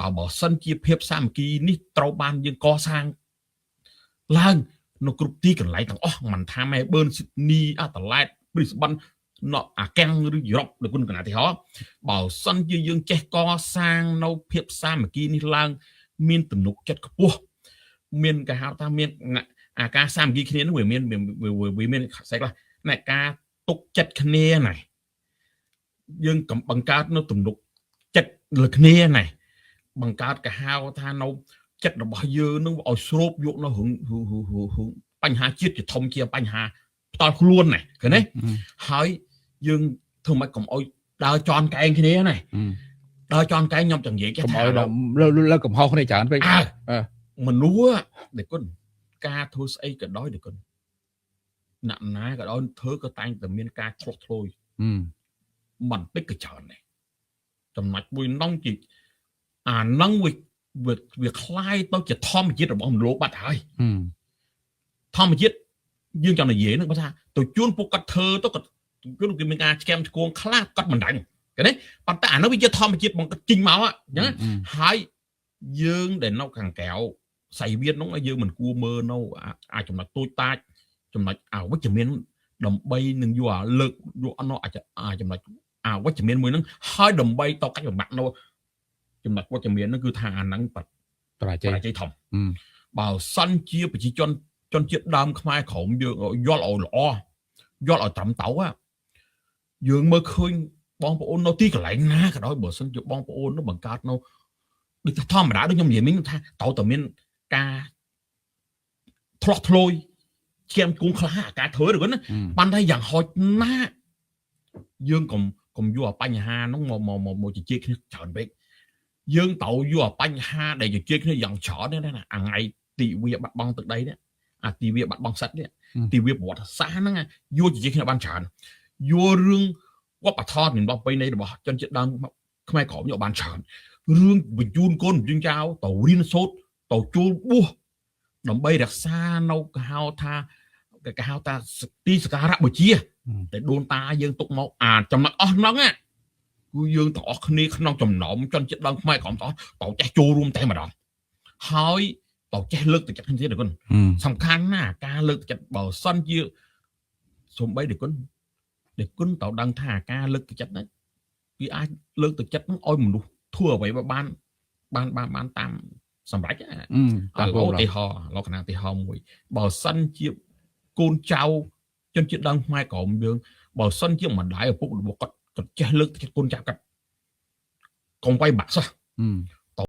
តើបើសិនជាភាពសាមគ្គីនេះត្រូវបានយើងកសាងឡើងនៅគ្រប់ទីកន្លែងទាំងអស់មិនថាមែប៊ឺនស៊ីដនីអាតាឡែតព្រីស្បិនណអាកាំងឬយុរ៉ុបដូចគុណកណាទីហោបើសិនជាយើងចេះកសាងនៅភាពសាមគ្គីនេះឡើងមានទំនុកចិត្តខ្ពស់មានគេហៅថាមានអាការសាមគ្គីគ្នានោះវាមានវាមានស្អីខ្លះណែការទុកចិត្តគ្នាណែយើងកំបង្កើតនៅទំនុកចិត្តលើគ្នាណែបង្កើតគេហៅថានៅចិត្តរបស់យើងនឹងឲ្យស្រូបយកនៅរឿងបញ្ហាជាតិជាធំជាងបញ្ហាផ្ទាល់ខ្លួនណែឃើញទេហើយយើងធ្វើម៉េចកុំឲ្យដើរចន់កែងគ្នាណែដើរចន់កែងខ្ញុំចង់និយាយគេ កុំឲ្យលើកំហុសគ្នាច្រើនពេក អើមនុស្សដែលគុណការធ្វើស្អីក៏ដោយដែលគុណអ្នកណាក៏ដោយធ្វើក៏តែងតែមានការឆ្លោះឆ្លោយមិនតិចក៏ច្រើនដែរចំណុចមួយនងជាអានឹងវាវាคล้ายទៅជាធម្មជាតិរបស់មនុស្សបាត់ហើយធម្មជាតិយើងចង់និយាយនឹងបើថាទៅជួនពួកគាត់ធ្វើទៅគាត់ជួនគេមានការឆ្កែមឆ្គងខ្លះគាត់មិនដឹងឃើញទេប៉ុន្តែអានោះវាជាធម្មជាតិបងគាត់ជីងមកអញ្ចឹងហើយយើងដែលនៅខាងក្រៅសៃវៀននោះយើងមិនគួរមើលនៅអាចចំណុចតូចតាចចំណុចអវិជ្ជមានដើម្បីនឹងយកអាលើកយកអត់អាចចំណុចអវិជ្ជមានមួយហ្នឹងហើយដើម្បីតកាច់បំបាក់នៅចំណុចវិជ្ជមានហ្នឹងគឺថាអាហ្នឹង បរាជ័យ បរាជ័យធំបើសិនជាប្រជាជនជនជាតិដើមខ្មែរក្រមយើងយល់ឲ្យល្អយល់ឲ្យត្រឹមត្រូវយើងមើលឃើញបងប្អូននៅទីកន្លែងណាក៏ដោយបើសិនជាបងប្អូននោះបង្កើតនៅដូចថាធម្មតាដូចខ្ញុំនិយាយមិញថាត្រូវតែមានការឆ្លោះធ្លួយឈាមគង់ខ្លះអាការធ្វើទៅគាត់ណាបានតែយ៉ាងហោចណាស់យើងកុំកុំយកអាបញ្ហាហ្នឹងមកមកមកជជែកគ្នាច្រើនពេកយើងត្រូវយកអាបញ្ហាដែលជជែកគ្នាយ៉ាងច្រើននេះណាអាថ្ងៃទិវាបាត់បង់ទឹកដីនេះអាទិវាបាត់បង់សិទ្ធនេះទិវាប្រវត្តិសាស្ត្រហ្នឹងយកជជែកគ្នាបានច្រើនយករឿងវប្បធម៌និងប្រពៃណីរបស់ជនជាតិដើមខ្មែរក្រមយកបានច្រើនរឿងបញ្ជូនកូនបញ្ជូនចៅទៅរៀនសូត្រទៅចូលបួសដើម្បីរក្សានៅគេហៅថាគេហៅថាទីសក្ការៈបូជាតែដូនតាយើងទុកមកអាចំណុចអស់ហ្នឹងគឺយើងទាំងអស់គ្នាក្នុងចំណោមជនជាតិដើមខ្មែរក្រមទាំងអស់តើចេះចូលរួមតែម្ដងហើយតើចេះលើកទឹកចិត្តគ្នាទៀតគុណសំខាន់ណាស់ការលើកទឹកចិត្តបើសិនជាសំបីដគុណដគុណតើដឹងថាការលើកទឹកចិត្តហ្នឹងវាអាចលើកទឹកចិត្តហ្នឹងឲ្យមនុស្សធ្វើអ្វីបានបានបានបានតាមសម្រេចឥឡូវឧទាហរណ៍លោកកណាឧទាហរណ៍មួយបើសិនជាកូនចៅជនជាតិដើមខ្មែរក្រមយើងបើសិនជាម្ដាយឪពុករបស់គាត់គាត់ចេះលើកទឹកចិត្តកូនចៅគាត់កុំវាយបាក់សោះ